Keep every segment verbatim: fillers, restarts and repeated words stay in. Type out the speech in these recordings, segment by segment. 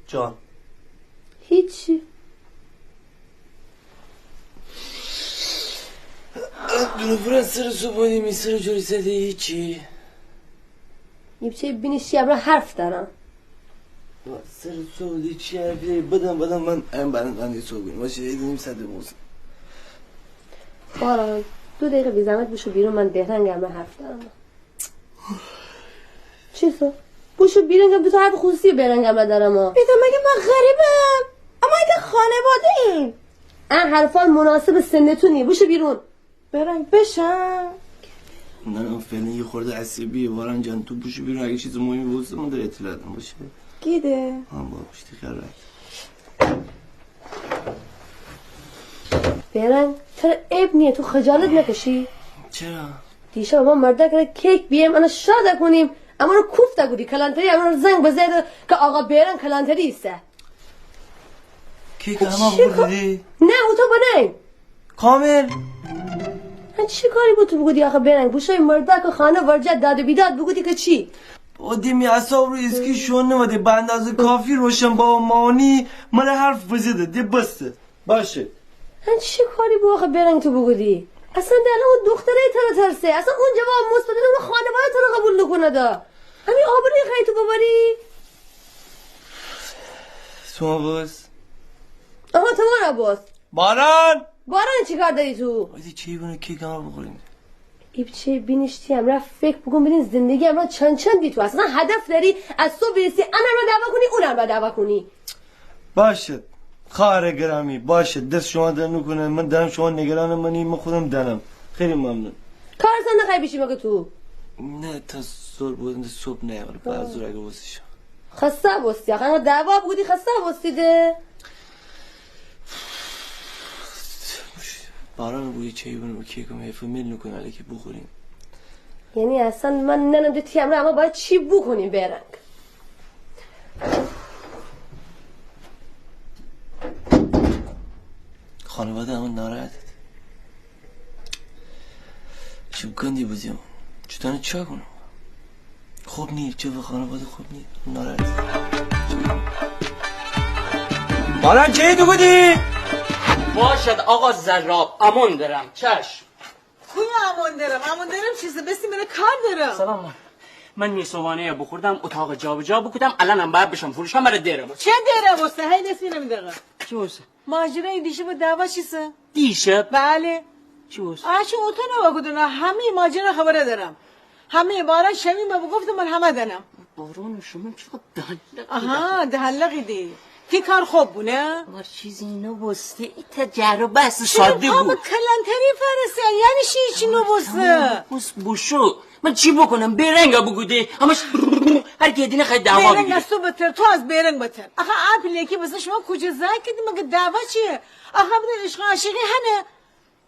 جان. هیچی. دو نفر سر صبحانی می سر جوری زدی هیچی. ایپچه بینیشتی امرا حرف دارم. سر صبح دی چی حرفی داری؟ بدن، بدن من ام برن دانی صبح بین. باشه، ایدی نیم ساعت بوسه. باران، دو دقیقه بی زحمت بوشو بیرون، من بهرنگ امرا حرف دارم. چیسه؟ بوشو بیرون، گم دو تا حرف خصوصی بهرنگ امرا دارم، ها. ایتا مگه ما غریبم؟ اما ایتا خانواده ایم. ا حرفا مناسب سن تو نیه. بوشو بیرون. بهرنگ بشم. نه، فعلا یه خورده عصبیه. باران جان، تو بوشو بیرون، اگه چیز مهمی بوسته من در اطلاع دم، باشه؟ گیده. ها، با پشتی خیال راحت. بهرنگ، تره عیب نیه تو خجالت نکشی؟ چرا؟ دیشب اما مردکه کیک بییم، انا شاده کونیم. امره کوفته کودی کلانتری، امره زنگ بزه که آقا بهرنگ کلانتری ایسه. کیک اما بوخوردی؟ نه، او تو بنه. کامل. هن چی کاری بو تو بوکودی آخه بهرنگ؟ بوشوی مردکه خانه ورجه داد و بیداد بوکودی که چی؟ بابا، ده می اعصاب رو اسکی شون نمده، به اندازه کافی روشن بابا مانی مره حرف بزده، ده بسته. باشه. هن چی کاری بو آخه بهرنگ تو بوکودی؟ اصلاً ده الان او دختره تره ترسه. اصلاً اون جواب مثبت ده، اون خانواده تره قبول نکونده. همی آبروی خی تو ببری؟ تو بوس. آها، تو مره بوس. باران! باران چی کار داری تو؟ وایسی چی بونه کیک اما بوخوریم. ایپچه بینیشتی امرا فکر بوکون، ببین زندگی امرا چند چند بی تو. اصلاً هدف داری؟ از صبح بیسی ان امرا دعوا کونی، اون امرا دعوا کونی. باشه خواهر گرامی، باشه، دست شما درد نکونه، من دانم شما نگران منی، من خودم دانم. خیلی ممنون. کار اصلاً نخوای بیشی مگه تو؟ نه، تا زور بودن ده صبح نه، ولی بعد زور اگه بوستی شو. خسته بوستی، آخه انقدر دعوا بوکودی خسته بوستی ده. باران بوگی چی بونم، کیکم حیف میل نکونه الکی بوخوریم. یعنی اصلاً من نانم ده تی امرا اما باید چی بوکونیم بهرنگ؟ خانواده اما ناراحته. چوب گندی بزیم. چوتانه چا کونم؟ خوب نی، چه به خانواده خوب نی. ناراحت. باران چی تو گودی؟ باشد آقا زراب، امان درم. چشم. کوی امان درم؟ امان درم چیسه؟ بسی مره کار درم. سلام مان. من می صبحانه بوخوردم، اتاق جابجا بوکودم، الانم باید بشم فروشگاه، مره دئره بوسته. چه دئره بوسته؟ هی دس می نمی دقه. چی بوسته؟ ماجرای دیشب دعوا چیسه؟ دیشب؟ بله. چی بوسته؟ آ، چی اوتو نوا کودنه، همه ماجرا خبره درم. همه باران شمیم بوگفته، من همه دانم. باران شمیم چقدر دهن‌لقی. آها، دهن‌لقی دی. تی کار خوب بو، نه؟ مار چیزی نوبوسته، ایتا جر و بحث ساده بو. کلانتری فارسه، یعنی چی چی نوبوسته؟ بوس بوشو. من چی بوکونم؟ بهرنگه بوگوده. همش هر کی دینه خیلی دعوا بگیره. بهرنگ از تو بتر، تو از بهرنگ بتر. آخه اپی لکی بس شما کوجه زای کدی، مگه دعوا چیه؟ آخه بده عشق عاشقی هنه.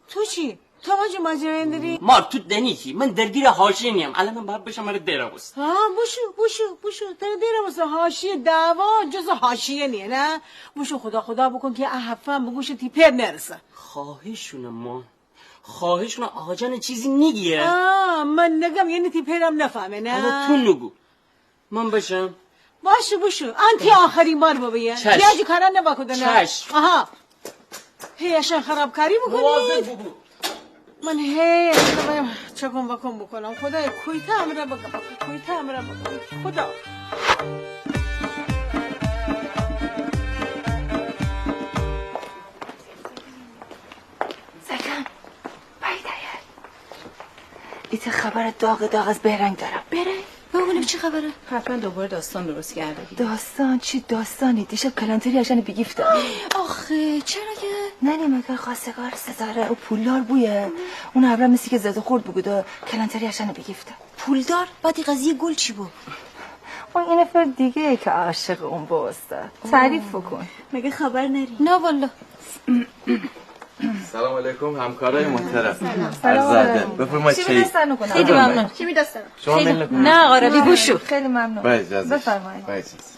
تو چی؟ تو واجه ماجرا نداری؟ مار تو دانی چی؟ من درگیر حاشیه نیم. الانم باید بشم مره دئره بوسته. ها، بوشو، بوشو، بوشو. تره دئره بوسته. حاشیه دعوا جزو حاشیه نیه، نه؟ بوشو خدا خدا بوکون که ا حرفم به گوش تی پئر نرسه. خواهش کونم مان. خواهش کونم، آقا جان چیزی نیگه. آه، من نگم یعنی تی پئرم نفهمه، نه؟ حالا تو نگو. من بشم؟ باشو، بوشو. ان تی آخری مار ببه. چشم. یه جی کارا نوا کودنه. چشم. آها. هی اشان خرابکاری بوکونی. مواظب ببو. من هی اشان بایم چکن وکن بوکونم. خدای کویتا امرا بگم. کویتا امرا بگم. خدا. سلام. بایدایر. ایتا خبر داغ داغ از بهرنگ دارم. بهرنگ؟ بگو بینم چی خبره؟ حتماً دوباره داستان درست کرده. داستان؟ چی داستانی؟ دیشب کلانتری اشانه بیگیفته. آخه چرا که؟ نانی مگر خواستگار ستاره او پولدار بویه؟ اون ابرا مثل که زد و خورد بوگوده، کلانتری اشانه بیگیفته. پولدار؟ بعد ای قضیه گل چی بو؟ اون ای نفر دیگه که عاشق اون بوسته. تعریف بوکون. مگه خبر ناری؟ نه والله. سلام علیکم همکارای محترم. سلام. عرض ادب. بفرمایید. چی می دست نکنم؟ خیلی ممنون. چی می دست نکنم؟ شما میل نکنید؟ نه آقا ربی، بوشو. خیلی ممنون. با اجازه. بفرمایید. با اجازه.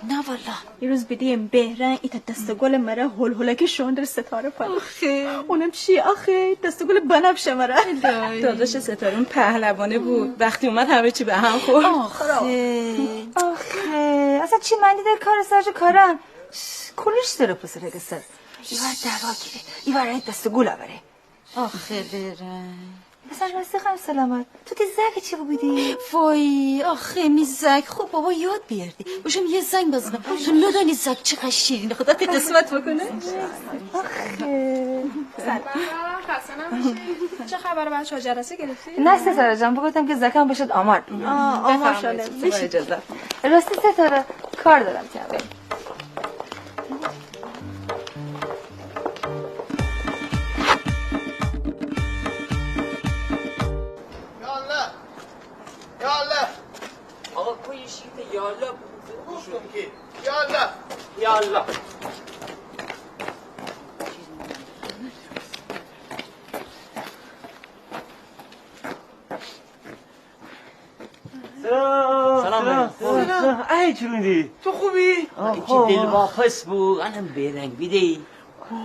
نه والله. یه روز بیدیم بهرنگ ایتا دست گل مره هول هولکی شون در ستاره پاره. آخه. اونم چی آخه؟ دست گل بنفشه مره. داداش ستاره اون پهلوانه بود. وقتی اومد همه چی به هم خورد. آخه. آخه. اصلاً چی مندی در کار سر جو کاران. ش-، کلش سر پسره که سر. ایوار دعوا گیره. ایوار دست گل آوره. آخه برن. مثلاً راستی خانم سلامت، تو تی زاک چی بوگودی؟ وای، آخه می زاک، خب بابا یاد بیاردی. بشم یه زنگ بزنم. تو ندانی زاک چقدر شیرینه، خدا تی قسمت بکنه. آخه. سلام، خسته نباشید. چه خبر بچه‌ها، جلسه گرفتی؟ نه ستاره جان، بگفتم که زاکم بشد آمار. آه، آمار شده. بفرمایید، شما اجازه. راستی ستاره، کار دارم که اول. یا الله. یا الله. آقا، کوی شیفته یا الله بگو. گفتم که یا الله. یا الله. سلام. سلام، سلام. سلام. ای چوندی؟ تو خوبی؟ آه، چی خوب. دلواپس بو، انم بی‌رنگ بیدی. وای،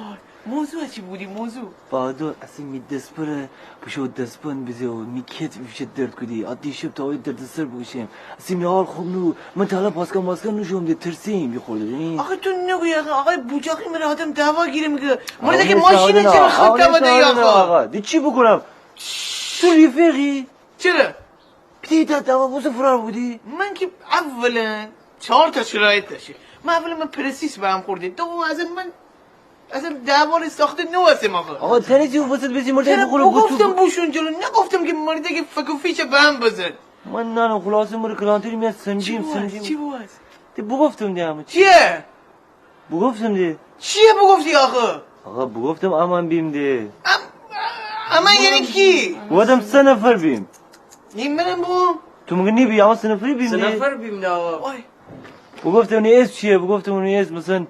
موضوع چی بودی، موضوع؟ بهادر، اصلاً می دسپره، بشو دسپن بزه و می کتف ویشه درد کودی. آ دیشب تا اوی دردسر بوکوشم. اصلاً می حال خوب نو. من تا حالا پاسکان ماسکان نوشوم ده، ترسیم بخورده. آخه تو نگو یا آقای بوجاقی، مره آدم دعوا گیره میگه. مره که ماشینه چرا خط دعوا ده یا آقا؟ دی چی بکنم؟ تو رفیقی؟ چرا؟ بیدی تا دعوا بوسه فرار بودی؟ من که اولاً چهار تا شرایط داشته. من اولاً من پرسیس به هم خورده. دوم اصلاً من اصلاً دعوا ره ساخته نوستم آقا. آقا تره چی وسط بیسی مرده چرا بخوره بگفتم بوشون جلو؟ نگفتم که مرده که فک و فیشه به هم بزن. من نانم خلاصه مره کلانتری میاد سمجیم، سمجیم. چی بواز؟ دی بگفتم دی همه چی. چیه؟ بگفتم دی. چیه بگفتی آخه؟ آقا بگفتم امان بیم دی. ام-، امان یعنی کی؟ بگفتم سه نفر بیم. نیم منم بوم. تو مگه نیبی، اما سه نفری بیم دی. سه نفر بیم دی آقا. وای. بگفتم اونی اسم چیه؟ بگفتم اونی اسم مثلاً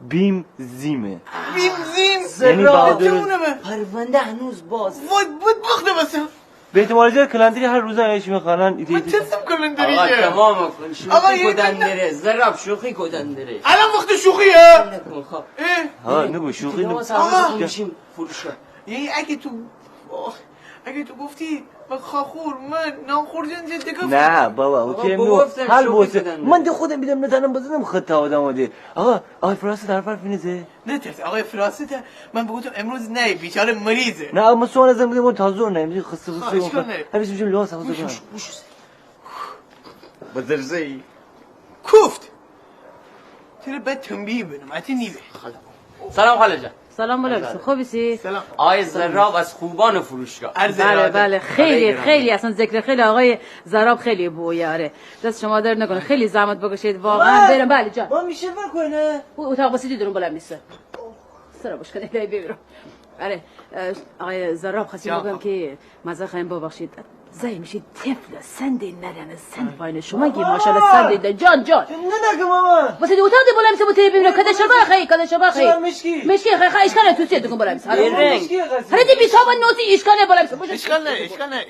بیم زیمه. بیم زیم؟ یعنی زرا. بهادر. پرونده هنوز باز. وای، بدبخت بسم. به احتمال زیاد کلانتری هر روزه ایش می‌خوانن. من ترسم کلانتری. آقا، تمام کن. شوخی کودن دره. زراب، شوخی کودن دره. الان وقت شوخیه؟ نکن، خب. ها، نگو شوخی نگو. آقا. می‌شیم فروشگاه. یعنی اگه تو، آه، اگه تو گفتی من خاخور، من نان خوردن جه دگفت. نه بابا، اوکی، نگو. حل بوسه. من ده خودم بیدم نتانم بزنم خط آدم ده. آقا، آقای فراست حرفر فینیزه؟ نه ترس، آقای فراست، من بگفتم امروز نه، بیچاره مریضه. نه، اما سوال ازم بگم، اون تازه نه، امروز خسته خسته. اشکال نره. همیشه می‌شم لباس حفظ کنم. بزرزه‌ای. کوفت. تره باید تنبیه بنم، اتی نیبه. سلام خاله جان. سلام بله، خوبیسی؟ سلام. آقای زراب از خوبان فروشگاه. بله، بله، خیلی، خیلی، اصلاً ذکر خیلی آقای زراب خیلی بویه. دست شما درد نکنه، خیلی زحمت بکشید، واقعاً. برم، بله جان. ما می‌شه بکنه؟ او اتاق وسیعی درون بلند نیسته. سرا بشکن، الهی بمیرم. آره، اه، آقای زراب، خواستیم بگم که مزه خواهیم ببخشید. زای می‌شی طفل، سندی ندانه، سند پایینه. شما گی ماشاءالله سندی ده. جان، جان. نه نگه ماما. وسیعی اتاق ده بلند نیسته، بوته بمیرم. کده شبا خی، کده شبا خی. مشکی. مشکی خی، خی، اشکال نه، تو سی دکون بلند نیسته. آره. مشکی خاصی. آره، دی بی‌تاب نوتی اشکال نه، بلند نیسته. اشکال نه، اشکال نه.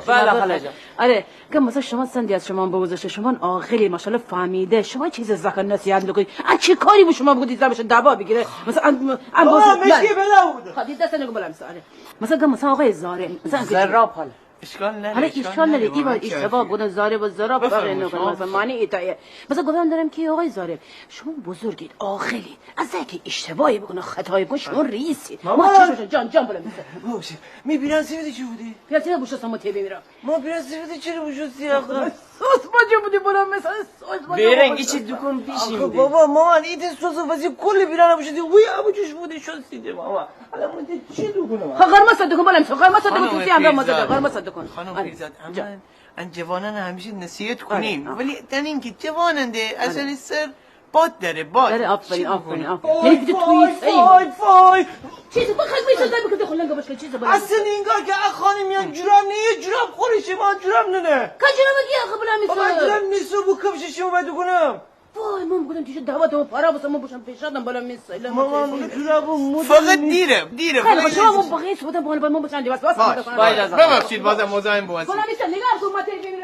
بله، خاله جان. آره، که مثلاً شما سندی از شما بگذشته، شما عاقلی، ماشاءالله فهمیده، شما چیز زاکان نصیحت نکنید. ا چی کاری بو شما بگودی زن بشه دعوا بگیره؟ مثلاً ام، ام، بابا، مشکی بلا بود. خب، دی دست نگو بلند نیسته، آره. مثلاً که مثلاً آقای زاره، مثلاً که زراب خاله. اشکال نره، حالا اشکال نره، ای بار اشتباه بودن، زاره و زراب فرقی نکنه، مثلاً معنی ایتایه. مثلاً گفتن دارم که آقای زاره، شما بزرگید، عاقلید، از اینکه اشتباهی بکنه، خطایی بکنه، شما رئیسید. ماما! جان، جان، بلند نیسته. باشه، می پیرهن سفیدی چی بودی؟ پیرهن سفیدی بوشو سمو تی بمیرم. ما پیرهن سفیدی چرا بوشو سیاه؟ سس باجه بودی بلند نیسته، سس باجه. بیرنگ، ایچی دکون بیشیم. بابا، ماما، ایته سس وزی کلی پیرهن بوشو دی، وی ابو جوش بودی شو سیده، ماما. حالا من ده چی دکونم؟ خب، غرمه سه دکون بلند نیسته، غرمه سه دکون تو سی همراه مزه، غرمه سه دکون. خانم پیرزاد، اما ان جوانان همیشه نصیحت کنیم، ولی تنین که جوانن ده، اصلاً سر باد داره، باد. داره، آفرین، آفرین، آفرین. یعنی که تو تویی. فای، فای. چیزی بخواد می‌شه، داری بکنه خلنگا بشکن، چیزی بلند. اصلاً اینگار که ا خانم میان جوراب نه، یه جوراب خوری شما جوراب نه نه. که جوراب کی آخه بلند نیسته؟ بابا جوراب نیسته، بو کفش شما باید دکونم. وای، من بگودم چیشه دعوت و پارا بسه، من بشم پیشادم بلند نیسته. ماما، من جوراب مو فقط دیره، دیره. خیلی خوب، شما بو بقیه صحبتم بکنید، من بشم لباس، بس. ببخشید، بازم مزاحم بودم. بلند نیسته، نگاه کن، ما تلویزیون.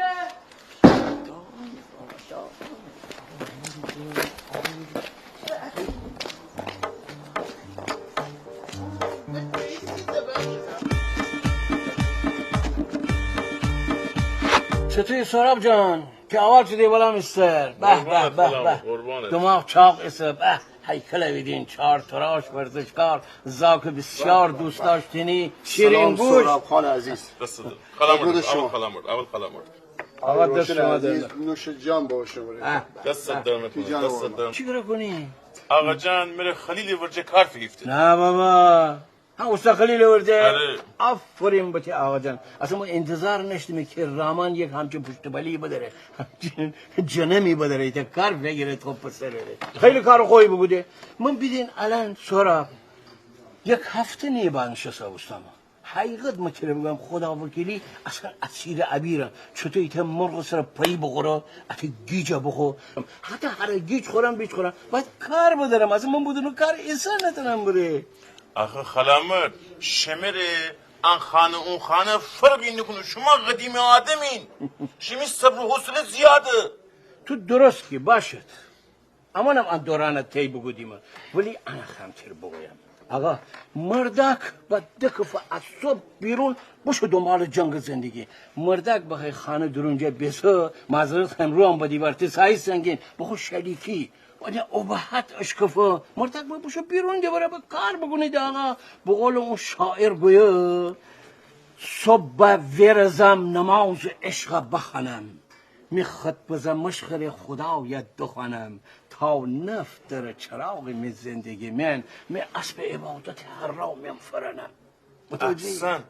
چطوری سهراب جان؟ چه احوال شدی بلا می سر؟ به، به، قربانت، به، سلام، به. قربانت. دماغ چاق ایسه، به. هیکل بیدین، چار تراش، ورزشکار، زاک بسیار دوست داشتنی، شیرین گوش. سلام، سهراب خان عزیز. دست درد. خلاوه، اول خلاوه، اول خلاوه. آقا، دست شما درد نکنه. نوش جان باشه. دست درد نکنه، دست درد نکنه. چی کار کنی؟ آقا جان، مره خلیل ورجه کار فیگیفته. نه بابا. ها، اوستا خلیل ورجه؟ آره. آفرین به تی آقا جان. اصلاً ما انتظار نشتیم که رامان یک همچین پشت‌وپلی بداره. جنمی بداره، ایته کار فیگیره تو پسره. خیلی کار خوبی بوکوده. من بیدین الان سهراب یک هفته نیه با نشسته بوستم. حقیقت مه تره بگم، خدا وکیلی، اصلاً اسیر ابیرم. چوطو ایته مرغ سر پایی بخوره، اته گیجه بخو. حتی هر گیج خورم، بیج خورم، باید کار بدارم. اصلاً من بدون کار ایسه نتانم بره. آخه خلامرد، شمره ان خانه اون خانه فرقی نکونه. شما قدیمی آدمین. شیمی صبر و حوصله زیاده. تو درست گی، باشد. امانم ان دورانه طی بوکودیم، ولی انه خامتر بوگویم. آقا، مرداک با ده کفه از صبح بیرون بوشو دنبال جنگ زندگی. مرداک بخوای خانه درونجه بیسه، معذرت خوایم، رویم به دیوار، تی سایز سنگین، بخو شلیکی. و نه ابهت اشکفه. مرداک با بوشو بیرون ده بره، با کار بوکونه ده آقا. به قول اون شاعر گویه، صبح ویرزم نماز عشق بخوانم. می خط بزه مشخر خدای دخوانم، تا نفتره چراغ می زندگی من، می اسب عبادت هر را من فرنم. متوجهی؟ احسن.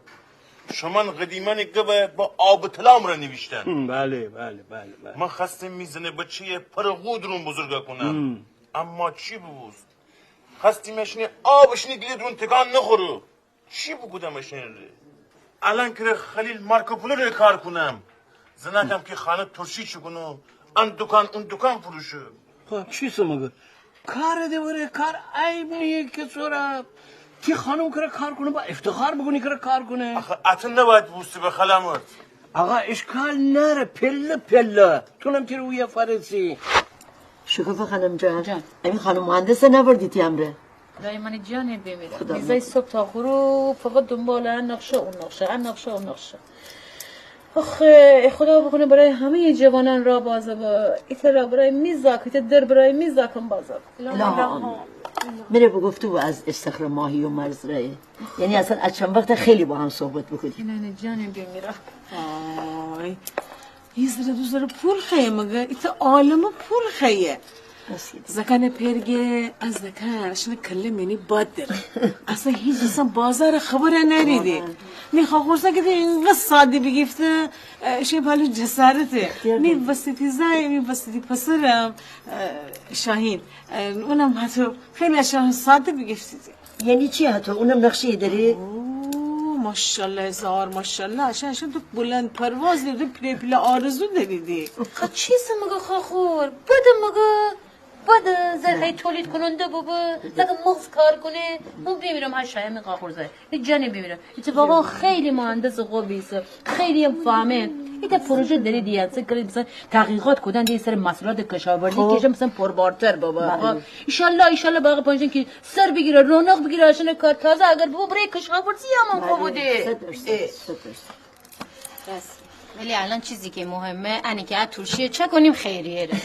شمان قدیمانی گبه با آب طلا مره نیویشتن. هم، بله، بله، بله، بله. من خواستیم می زن بچه‌یه پر غو درون بزرگه کنم. هم. اما چی ببوست؟ خواستیم اشنی آب اشنی گیله درون تکان نخوره. چی بوکودم اشنی ره؟ الان کره خلیل مارکوپولو ره کار کونم. زناکم کی خانه ترشی چکونه، ان دکان اون دکان فروشه. خب، چیسه مگه؟ کار ده بره، کار عیب نیه که سهراب. تی خانم کره کار کونه، با افتخار بوکونی کره کار کونه. آخه اته نباید بوستی به خلامرد. آقا، اشکال ناره، پله پله. تونم تره اویه فرسی. شکوفه خانم جان. جان. امی خانم مهندسه ناوردی تی امره؟ خدای من جانه بمیره. خدا. بیزای صبح تا غروب فقط دنبال ان نقشه اون نقشه، ان نقشه اون نقشه. آخه خدا بکنه برای همهٔ جوانان را بازه به. ایته را برای می زاک، ایته در برای می زاکم بازه به. اللهم آمین. مره بگفته بو از استخر ماهی و مرز رایه. یعنی اصلاً از چند وقت خیلی با هم صحبت بوکودیم. اینانه جانه بمیره. آی. یه ذره دو ذره پول خوایه مگه، ایته عالمه پول خوایه. زکانه پئر گه، ا زکان، اشانه کله مئنی باد دره. اصلاً هیچ اصلاً بازار خبره نریدی. می خاخورزا که ده اینقدر ساده بیگیفته، اه، شی پالو جسارته. می وسطی زای، می وسطی پسرم، اه، شاهین. اه، اونم هتو خیلی اشانه ساده بیگیفتی. یعنی چی هتو؟ اونم نقشه‌ای دره؟ اوه، ماشاءالله هزار ماشاءالله. اشان، اشان تو بلند پروازی، تو پله پله آرزو دریدی. خب چیسه مگه خاخور؟ بده مگه؟ بده، زر هی تولید کننده ببه، زر مغز کار کونه. من بمیرم، ها شایم خاخور زای. ای جانه بمیرم. اتفاقاً خیلی مهندس خوبی ایسه. خیلی هم فهمه. ایته پروژه دریدی، سه کلی مثلاً تحقیقات کودن ده سر محصولات کشاورزی، خب. که اشان مثلاً پربارتر ببه. بله. خب. ایشالله، ایشالله باغ پنجن که سر بیگیره، رونق بیگیره، اشانه کار تازه اگر ببه برای کشاورزی هم خوبه ده. صد درصد، صد درصد. بس. ولی الان چیزی که مهمه، انه که ا ترشیه چکونیم خیریه ره.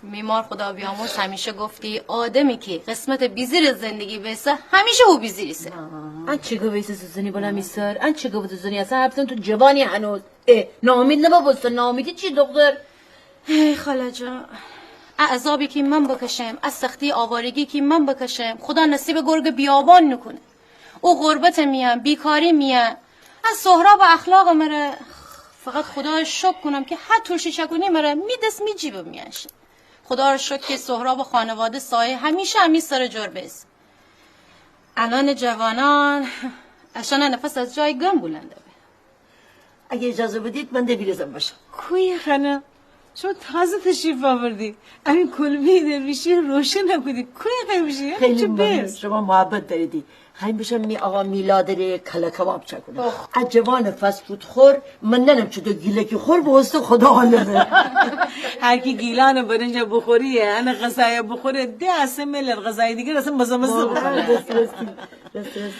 می مار خدا بیامرز همیشه گفتی، آدمی که قسمت بیزیر زندگی بیسه، همیشه او بیزیر ایسه. ان چی گب ایسه زنی بلا می سر؟ ان چی گب زنی؟ اصلاً حرف زن تو جوانی هنوز. اه، ناامید نبا بوسته، ناامیدی چی دختر؟ ای خاله جان، ا عذابی که من بکشم، ا سختی آوارگی که من بکشم، خدا نصیب گرگ بیابان نکونه. او غربت میان، بیکاری میان، ا سهراب اخلاق مره، فقط خدا شکر کنم که هر ترشی چکونی مره می دست می جیب میان شه. خدا را شکر که سهراب خانواده سایه همیشه امی سر جور بیس. الان جوانان اشان نفس از جای گم بلنده به. اگه اجازه بدید من ده بیرزم بشم. کویه خانم؟ شما تازه تشریف آوردی. امی کلبهٔ درویشی روشن نکودی. کویه خواهی بشی؟ خیلی ممنون. شما محبت دریدی. خوایم بشم می آقا میلاد ره کله کباب چکونم. ا جوان فست فود خور، من ننم چوطو گیلکی خور، بوسته خدا عالمه. هر کی گیلان برنج بخوری، ان غذای بخوره، ده اصلاً میل غذای دیگر اصلاً مزه مزه بخوره. راست، راست، راست، راست.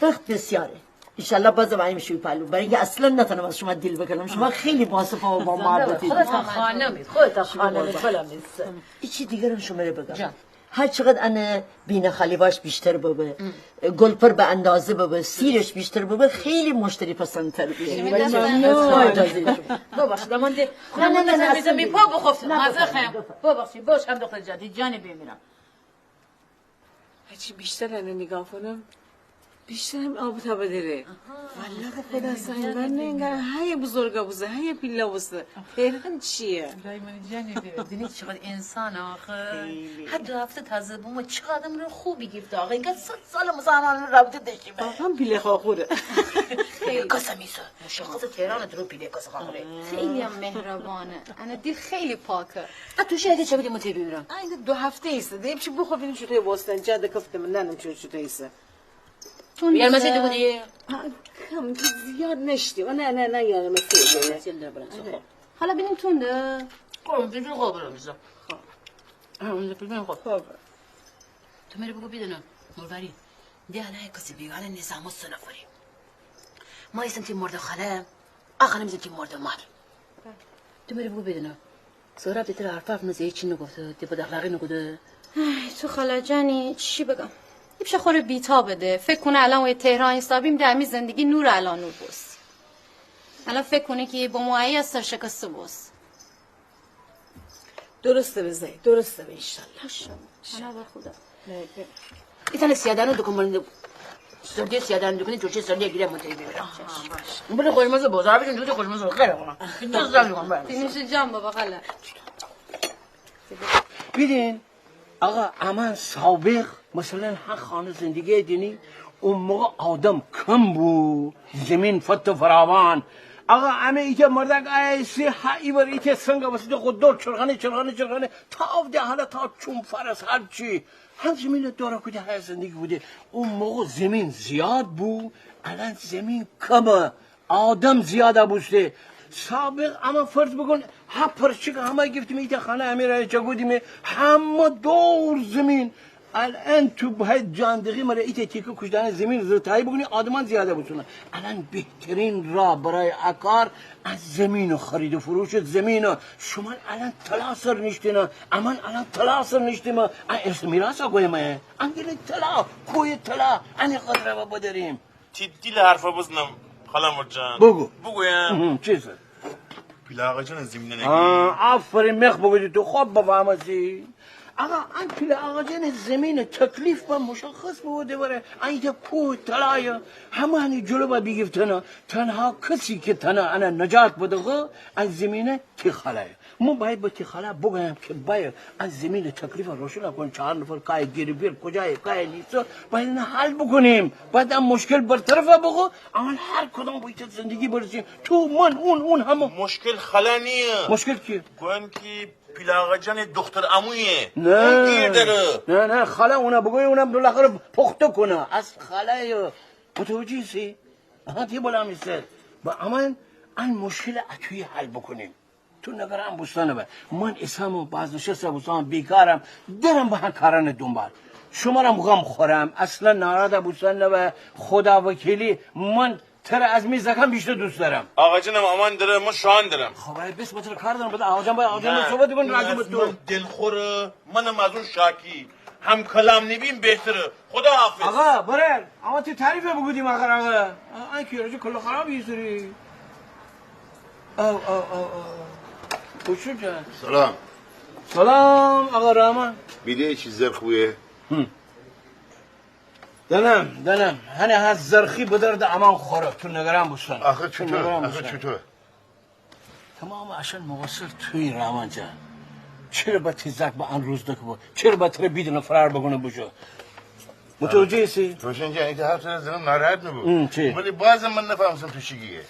وقت بسیاره. ان‌شاءالله بازم ایم شوی پالو، برای اینکه اصلاً نتانم از شما دیل بکنم. شما خیلی باصفا و با محبتی. خودتان خانمی، خودتان خانمی، بلا میز. ایچی دیگرم شمره بگم. جان. هر چقدر انه بینه خالیواش بیشتر ببه، گلپر به اندازه ببه، سیرش بیشتر ببه، خیلی مشتری پسندتر بشه. ولی من از شما اجازه شما. ببخشید، امان ده، نه، نه، نه، نه، اصلاً می پا بخوفتم. نه، معذرت خوایم. ببخشید، باش هم دختر جان، جانی بیمیرم. هرچی بیشتر انه نیگاه کنم، بیشتر هم آب و تاب دره. والله به خدا سنگان نه، انگار هی بزرگا بوسته، هی پیلا بوسته. تهران چیه؟ دای من جانی ده، دینی چقدر انسان آخه. خیلی. هر دو هفته تازه بومه، چقدر آدم ره خو بیگیفته آخه. انگار صد ساله مثلاً رابطه داشتیم. بابام پیله خاخوره. خیلی. پیله کس میسه. مشخصه تهران درو پیله کس خاخوره. خیلی هم مهربانه. انه دیل خیلی پاکه. ا تو شاید چه بدی متی بیمیرم. انه دو هفته ایسه. ده ایپچه بخو بینیم چوتو بوستن. جا ده کفته من نانم چوتو ایسه. تون یار مسیح ده بودی؟ ها، کم، زیاد نشتی. نه، نه، نه، یار مسیح ده. مسیح ده برنسو، خب. حالا بینیم تون ده. خب، بینیم خب برنسو. خب. ها، اون ده بینیم خب. خب. تو مره بگو بیدینم، نوروری. ده الان کسی بیگانه نیسه، اما سه نفری. ما ایسم تی مرده خاله، ا خانم ایسه تی مرده مار. تو مره بگو بیدینم. سهراب ده تره حرف حرف نزه، هیچی نگفته، ده بد اخلاقی نکوده. ای، تو خاله جانی، چی بگم؟ ایپچه خوره بی‌تاب ده. فکر کونه الان وی تهران ایسابیم، ده امی زندگی نور علی نور بوس. الان فکر کونه کی بمو آیی از سر شکسته بوس. درسته به زای، درسته به ان‌شاءالله. ان‌شاءالله. پناه به خدا. ایتانه سیادانه دوکون، سردی سیادانه دوکون، جوجه سردی گیره متری بیمیرم. آها، باش. بله، خوشمزه بوز، آبی جون، دوده خوشمزه بوز، خیلی خوبه. دوست دارم بله. دینیش جان بابا، خاله. بیدین، آقا، امان سابق، مثلاً، هر خانه زندگی دینی، او موقع آدم کم بو، زمین فت و فراوان. آقا، امی ایته مردک آیه ایسه، ها، ایبر ایته سنگ وسط خو دور چرخانه، چرخانه، چرخانه، تا او ده حالا تا چوم فرس، هر چی. هم زمین دورا کوده، ها زندگی کوده. او موقع زمین زیاد بو، الان زمین کمه. آدم زیاده بوسته. سابق اما فرض بوکون، ها پرچک همه گیفتیم، ایته خانه امی را چه گودیم، همه دور زمین. الان تو باید جاندقی مره ایته تیکه کوچدانه زمین زرتایی بوکونی، آدمان زیاده بوسونه. الان بهترین راه برای ا کار، از زمین خرید و فروش زمین. شما الان طلا سر نیشتینه، امان الان طلا سر نیشتیم، ا ارث میراث گویم، انگیل طلا، کوی طلا، انی قدر بداریم. تی دیل حرفا بزنم، خاله مرجان. بگو. بگویم. اهم، چیسه؟ پیله آقا جان زمینه نگی. آه، آفرین، مخ بگودی تو خوب بفهمسی. آقا، ان پیله آقا جان زمین تکلیف با مشخص بوده بره. ان ایته کوه طلایه. همه انی جلو با بیگیفتنه. تنها کسی که تنه انه نجات بده خو، ان زمینه تی خالایه. من باید به تی خاله بگویم که باید از زمین تکلیف روشن کن، چهار نفر کای گیری بیر، کجای کای نیسه، باید اینه حل بکنیم. باید این مشکل برطرف بخو، اما هر کدام باید زندگی برسیم. تو، من، اون، اون همه. مشکل خاله نیه. مشکل کیه؟ گوین کی پیلاغه جان دختر عمویه. نه. اون گیر داره. نه، نه، خاله اونه بگوی، اونم بالاخره پخته کنه. از خاله متوجه سی؟ آها، تی بلا میسر. با امان ان مشکل اتویی حل بکنیم. تو نگران بوستن نبه. من ایسم بازنشسته بوستم، بیکارم، درم به هن کاران دنبال. شمرم غم خورم، اصلاً ناراحت بوستن نبه. خدا وکیلی، من تره از می زکان بیشتر دوست دارم. آقا جانم، امان دره، من شان درم. خب، ای بس، من تره کار دارم، بده آقا جان، باید آقا جان، نه، صحبت بکن، راجع به تو. دلخوره، منم از اون شاکی. هم کلام نبیم بهتره. خدا حافظ. آقا، برار، اما تی تعریف بگودیم آخر، آقا. آه، آه، کی راجع کل خراب یه سری. او، او، او، او. خوشو جان. سلام. سلام، آقا رحمان. بیده چی زرخ بویه؟ هم. دنم، دنم. هنه ها زرخی به درد امان خوره. تو نگران بوستن. آخه تو چطور؟ نگران بوستن. آخه چطور؟ تمام اشان مقصر تویی رحمان جان. چره با تی زاک با ان روز دکه بو؟ چره با تره بیدینه فرار بکنه بوشو؟ متوجه ایسی؟ روشن جان، ایتا حرف تره زنم ناراحت نبو. هم، چی؟ ولی بازم من نفهمستم تو چی گیه.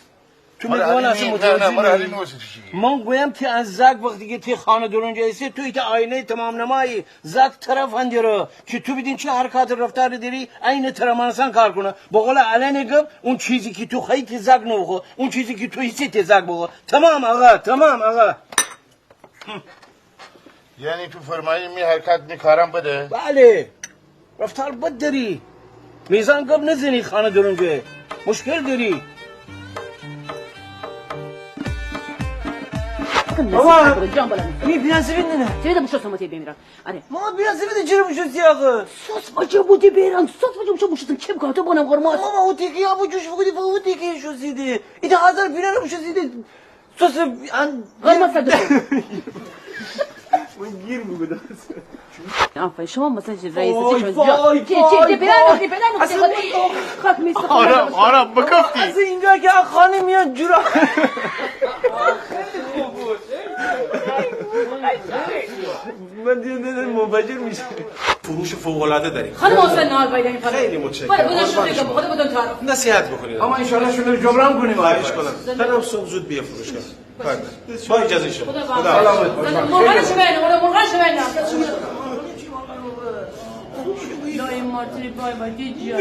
تو مره می‌گوان حالی اصلاً نی-، نه، نه، متوجه مره حالی نی. نوستی تو چی گیه. من گویم تی ان زاک وقتی که تی خانه درونجا ایسی، تو ایتا آینهٔ تمام نمایی. زاک طرف هندیره. که تو بیدین چه حرکات رفتار دری، عین تره مانستن کار کنه. به قول الان گب، اون چیزی که تو خوایی تی زاک نوخو، اون چیزی که تو ایسی تی زاک بخو. تمام آقا، تمام آقا. یعنی تو فرمایی می حرکات می کارم بده؟ بله. رفتار بد دری. میزان گب نزنی خانه درونجه. مشکل دری؟ ماما، جان بلا. می پیاز ویدی نه؟ چی ده بوشو سمتی بیمیرم. آره. ماما، پیاز ویدی چره بوشوستی آخه؟ سس بچه بودی بیرم، سس بچه بوشو بوشوستم. چی بکنم؟ تو بونم قرمز. ماما، او تیکی آبو جوش بوکودی، او تیکی شوسیدی. ایتا هزار پیرانه بوشوسیدی. سس ان قرمز سر دکن. من گیر بوکودم. آفرین، شما مثلاً چی رئیس، وای، چی شد؟ وای، چی، چی، وای، چی، پدر وای. نکتی، پدر نکتی. اصلاً خاک میسته. آرام، آرام، بکفتی. از اینجا که خانم میاد جورا. من دیگه نمی‌دونم، منفجر می‌شه. فروش فوق‌العاده داریم. خانم حسین نال پیدا می‌کنه. خیلی متشکرم. بله، بدون شکر، به خدا بدون تعارف. نصیحت بکنید. اما انشالله شما رو جبران کنیم. خواهش کنم. تنم صبح زود بیا فروشگاه. با اجازه شما. خدا با. خدا حافظ. مرغان شما اینه، مرغان شما اینه. لا، این مارتری بای بای، دیجی.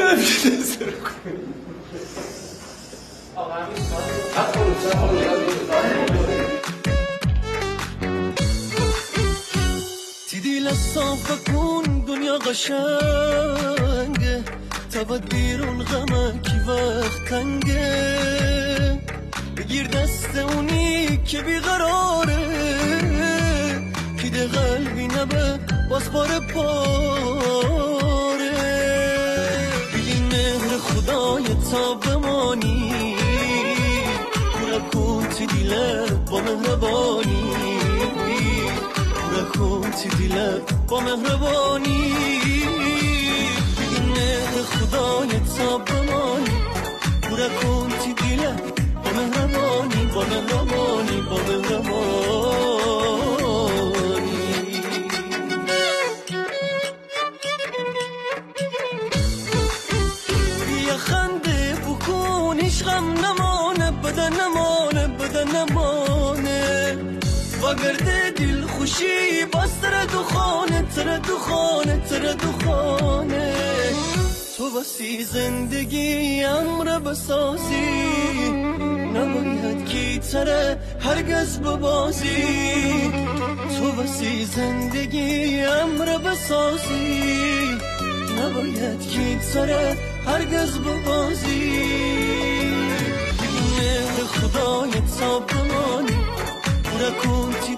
تی دیل صاف کون، دنیا قشنگه. تا بد بیرون غمه کی وقت تنگه. بگیر دست اونی که بیقراره، کی ده قلبی نبه باز پاره پاره. بیدین مهر خدای تا بمانی، پورا کون تی دیله با مهربانی. پورا کون تی دیله با مهربانی. بیدین مهر خدای تا بمانی، پورا کون تی دیله با مهربانی، با مهربانی، با مهربانی. بیا خنده بکون، هیچ غم نمانه، بده نمانه، بده نمانه. واگرده دیلخوشی باز تره دوخانه، تره دوخانه، تره دوخانه. تو وسی زندگی امره بسازی، نباید کی تره هرگز ببازی. تو وسی زندگی امره بسازی، نباید کی تره هرگز ببازی. مهر خدای تا بمانی، پورا کون تی